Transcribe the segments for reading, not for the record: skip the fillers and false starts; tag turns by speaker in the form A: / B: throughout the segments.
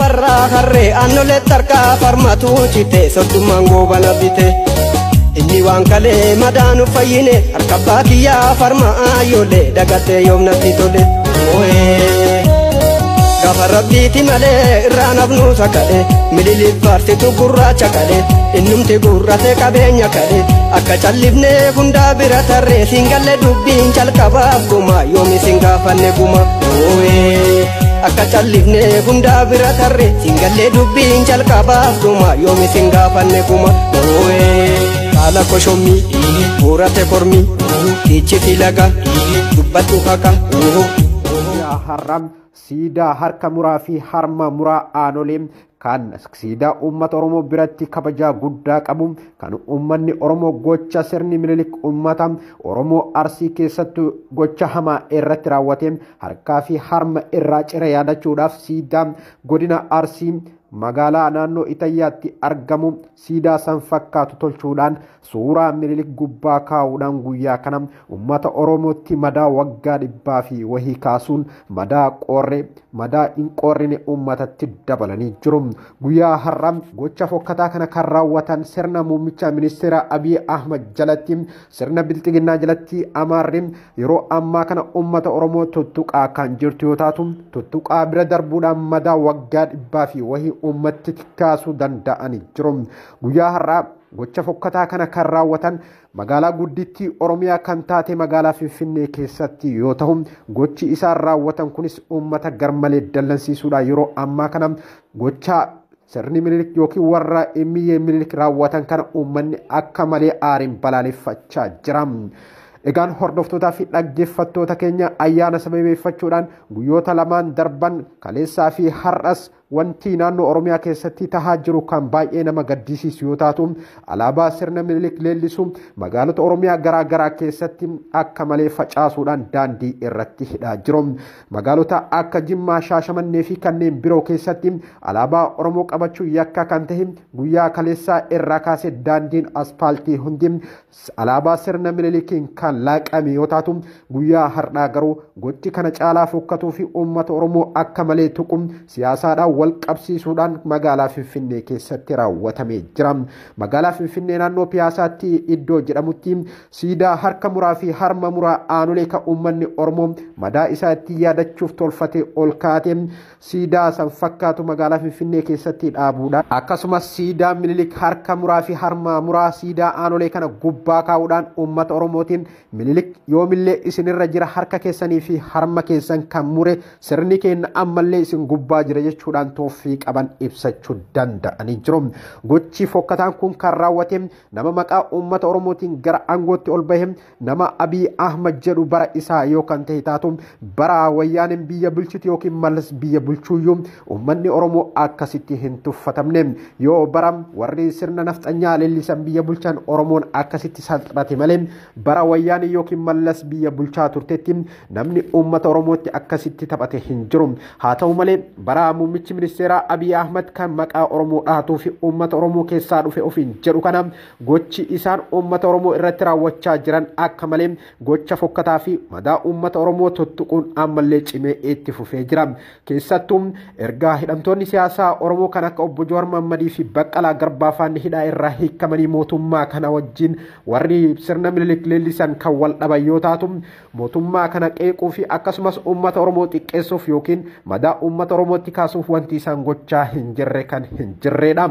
A: Warra harree aannolee tarkaa farmatu cite soddumaan goobana bite. Inni waan kalee madaanu fayyine harka baakiyyaa farma ayyoolee dagatee yoomnatti tole. Gaafa rabbiiti malee irraa nafnu sakalee Miniliik faarsitu gurraacha kalee innumti gurrate qabeenya kalee akka callifnee hundaa bira tarree siin galle dubbiin calqabaaf guma yoomi siin gaafanne guma. Akka callifnee hundaa bira tarree siin galle dubbiin calqabaaf guma yoomi siin gaafanne guma. Haala koshommii buurate kormii tiichi filaga dubbadhu haqa.
B: Har'am siidaa harka muraa fi harma muraa aanolee kan siidaa uummata Oromoo biratti kabajaa guddaa qabu kan uummanni Oromoo gocha sirni Minilik uummata Oromoo Arsii keessattuu gocha hamaa irratti raawwate harkaa fi harma irraa cire yaadachuudhaaf siidaa godina Arsii magaalaa naannoo Itayyaatti argamu siidaa san fakkaatu tolchuudhaan suuraa Minilik gubbaa kaa'uudhaan guyyaa kana uummata Oromootti madaa waggaa 100 fi wahii kaasuun madaa qorre madaa hin qorrine uummatatti dabalanii jiru. Guyyaa har'a gocha fokkataa kana kan raawwatan sirna muummicha ministeera Abiy Ahmad jalatti sirna bilxiginnaa jalatti Amaarri yeroo ammaa kana uummata Oromoo tuttuqaa kan jirtu yoo taatu tuttuqaa bira darbuudhaan madaa waggaa 100 fi wahii uummatti kaasuu danda'anii jiru. Guyyaa har'aa gocha fokkataa kana kan raawwatan magaalaa guddittii Oromiyaa kan taate magaalaa Finfinnee keessatti yoo ta'u gochi isaan raawwatan kunis uummata garmalee dallansiisuudha. Yeroo ammaa kana gocha sirni Minilik yookiin warra Emiyyee Minilik raawwatan kana uummanni akka malee aariin balaaleffachaa jira. Egaan hordoftootaa fi dhaggeeffattoota keenya ayyaana sababeeffachuudhaan guyyoota lamaan darban kaleessaa fi har'as wanti naannoo Oromiyaa keessatti tahaa jiru kan baay'ee nama gaddisiisu yoo taatu alaabaa sirna Minilik leellisu magaalota Oromiyaa garaa garaa keessatti akka malee facaasuudhaan daandii irratti hidhaa jiru. Magaalota akka Jimmaa, Shaashamannee fi kanneen biroo keessatti alaabaa Oromoo qabachuu yakka kan ta'e guyyaa kaleessaa irraa kaasee daandiin aspaaltii hundi alaabaa sirna Minilikiin kan laaqame yoo taatu guyyaa har'aa garuu gochi kana caalaa fokkatuu fi uummata Oromoo akka malee tuqu siyaasaadhaan wal qabsiisuudhaan magaalaa Finfinnee keessatti raawwatamee jira. Magaalaa Finfinnee naannoo Piyaasaatti iddoo jedhamutti siidaa harka muraa fi harma muraa aanolee kan uummanni Oromoo madaa isaa itti yaadachuuf tolfatee ol kaate siidaa san fakkaatu magaalaa Finfinnee keessatti dhaabuudhaan akkasumas siidaa Minilik harka muraa fi harma muraa siidaa aanolee kana gubbaa kaa'uudhaan uummata Oromootiin Minilik yoomillee isinirra jira harka keessanii fi harma keessan kan mure sirni keenya ammallee isin gubbaa jira jechuudhaan tooffii qaban ibsachuu danda'anii jiru. Gochi fokkataan kun kan raawwate nama maqaa uummata Oromootiin gara aangootti ol bahe nama Abiy Ahmad jedhu bara isaa yoo kan ta'e taatu bara wayyaaneen biyya bulchitu yookiin Mallas biyya bulchuuyyuu uummanni Oromoo akkasitti hin tuffatamne yoo bara warri sirna nafxanyaa leellisan biyya bulchan Oromoon akkasitti salphate malee bara wayyaanee yookiin Mallas biyya bulchaa turtetti namni uummata Oromootti akkasitti taphate hin jiru. Haa ta'u malee bara muummichi ministeera Abiy Ahmad kan maqaa Oromoo dhaatuu fi uummata Oromoo keessaa dhufe ofiin jedhu kana gochi isaan uummata Oromoo irratti raawwachaa jiran akka malee gocha fokkataa fi madaa uummata Oromoo tuttuquun ammallee cimee itti fufee jira. Keessattuu ergaa hidhamtoonni siyaasaa Oromoo kan akka obbo Jawaar Mohammadii fi Baqqalaa Garbaa faanni hidhaa irraa hiikamanii mootummaa kana wajjin warri sirna Minilik leellisan kan wal dhaban yoo taatu mootummaa kana qeequu fi akkasumas uummata Oromoo xiqqeessuuf yookiin madaa uummata Oromootti kaasuuf wanti isaan gochaa hin jirre kan hin jirredha.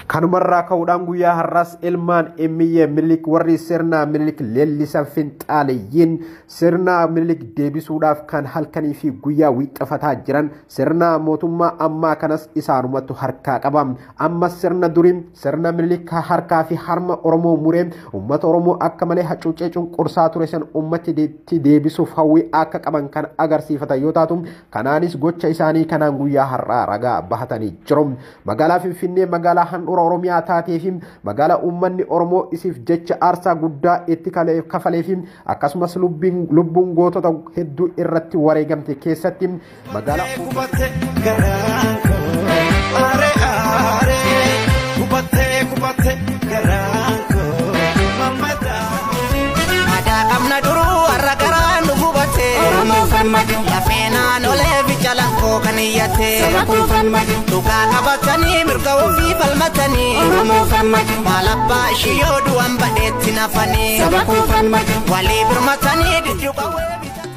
B: Kanumarraa ka'uudhaan guyyaa har'aas ilmaan Emiyyee Minilik warri sirna Minilik leellisan finxaaleyyiin sirna Minilik deebisuudhaaf kan halkanii fi guyyaa wiixafataa jiran sirna mootummaa ammaa kanas isaanumatu harkaa qaba. Amma sirna durii sirna Minilik harkaa fi harma Oromoo muree uummata Oromoo akka malee hacuucee cunqursaa ture san uummatti deebisuuf hawwii akka qaban kan agarsiifatan yoo taatu kanaanis gocha isaanii kanaan guyyaa har'aa ragaa bahatanii jiru. Magaalaa Finfinnee magaalaa handhuura Oromiyaa taatee fi magaalaa uummanni Oromoo isiif jecha aarsaa guddaa itti kafalee fi akkasumas lubbuun gootota hedduu irratti wareegamte keessatti magaalaa
A: Lafeenaan olee fi calanqoo.
C: koo kan iyyate.
D: Saba koo falmatu.
C: Dhugaa qabatanii mirga ofii falmatanii.
D: Oromoo falmatu.
C: Maal abbaa ishii yoo du'an badheetti nafanii.
D: Saba koo falmatu.
C: Walii birmatanii didduuqa weebitan.